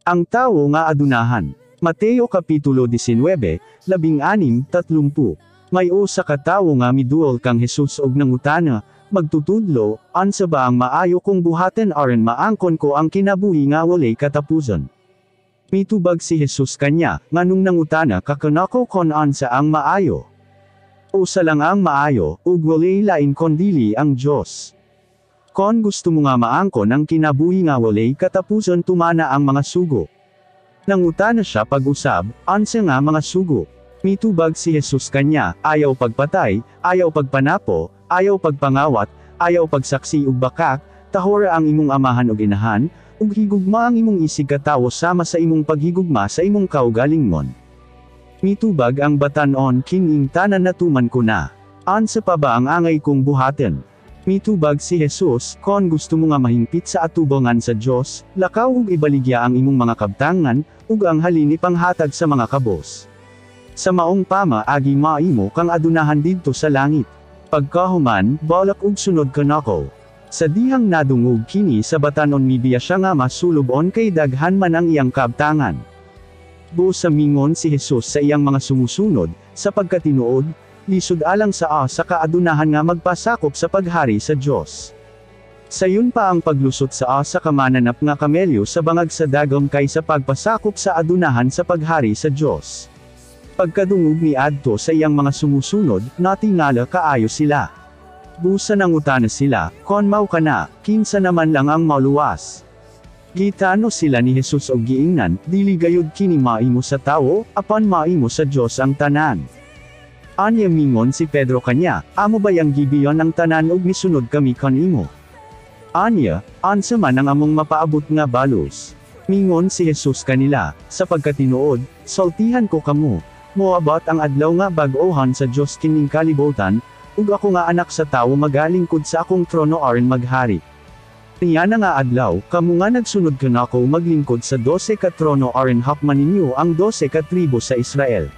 Ang tawo nga adunahan. Mateo Kapitulo 19, 16, 30. May usa ka tawo nga miduol kang Jesus og nangutana, "Magtutudlo, unsa ba ang maayo kong buhaton aron maangkon ko ang kinabuhi nga walay katapusan?" Mitubag si Jesus kanya, "Nganong nangutana ka kanako kon unsa ang maayo? Usa lang ang maayo, ug walay lain kondili ang Dios. Kon gusto mo nga maangkon ang kinabuhi nga walay katapusan, tumana ang mga sugo." Nangutana siya pag-usab, "Unsa nga mga sugo?" Mitubag si Jesus kanya, "Ayaw pagpatay, ayaw pagpanapo, ayaw pagpangawat, ayaw pagsaksi ug bakak, tahora ang imong amahan ug inahan, ug higugma ang imong isig katawo sama sa imong paghigugma sa imong kaugalingon." Mitubag ang batan-on, "Kining tanan natuman ko na. Unsa pa ba ang angay kong buhaton?" Mitubag si Jesus, "Kon gusto mo nga mahingpit sa atubangan sa Dios, lakaw ug ibaligya ang imong mga kabtangan, ug ang halin ipanghatag sa mga kabos. Sa maong pamaagi maimo kang adunahan didto sa langit. Pagkahuman, balak ug sunod kanako." Sa dihang nadungog kini sa batanon, mibiya siya nga masulub-on kay daghan man ang iyang kabtangan. Busa mingon si Jesus sa iyang mga sumusunod, "Sa pagkatinuod, lisod alang sa usa ka adunahan nga magpasakop sa paghari sa Dios. Sayon pa ang paglusot sa usa ka mananap nga kamelyo sa bangag sa dagom kaysa pagpasakop sa adunahan sa paghari sa Dios." Pagkadungog ni adto sa iyang mga sumusunod, natingala kaayo sila. Busa nangutana sila, "Kon mao kana, kinsa naman lang ang maluwas?" Gitano sila ni Jesus og giingnan, "Dili gayud kini maimo sa tawo, apan maimo sa Dios ang tanan." Anya mingon si Pedro kanya, "Amo bayang gibiyon ang tanan ug misunod kami kanimo? Anya, unsa man ang among mapaabot nga balos?" Mingon si Jesus kanila, "Sa pagkatinuod, sultihan ko kamo, moabot ang adlaw nga bag-ohon sa Dios kining kalibutan, ug ako nga Anak sa Tawo magalingkod sa akong trono aron maghari. Niana nga adlaw, kamo nga nagsunod kanako maglingkod sa 12 ka trono aron hukman ninyo ang 12 ka tribo sa Israel.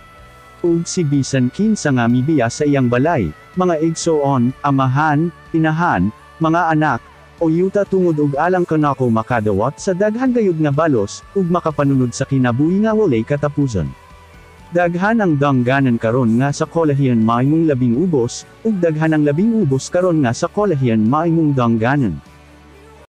Ug si bisan kinsa nga mibiya sa iyang balay, mga igsoon, amahan, inahan, mga anak, o yuta tungod og alang kanako makadawat sa daghan gayud nga balos, ug makapanunod sa kinabuhi nga walay katapusan. Daghan ang dangganan karon nga sa kolahian mahimong labing ubos, ug daghan ang labing ubos karon nga sa kolahian mahimong dangganan."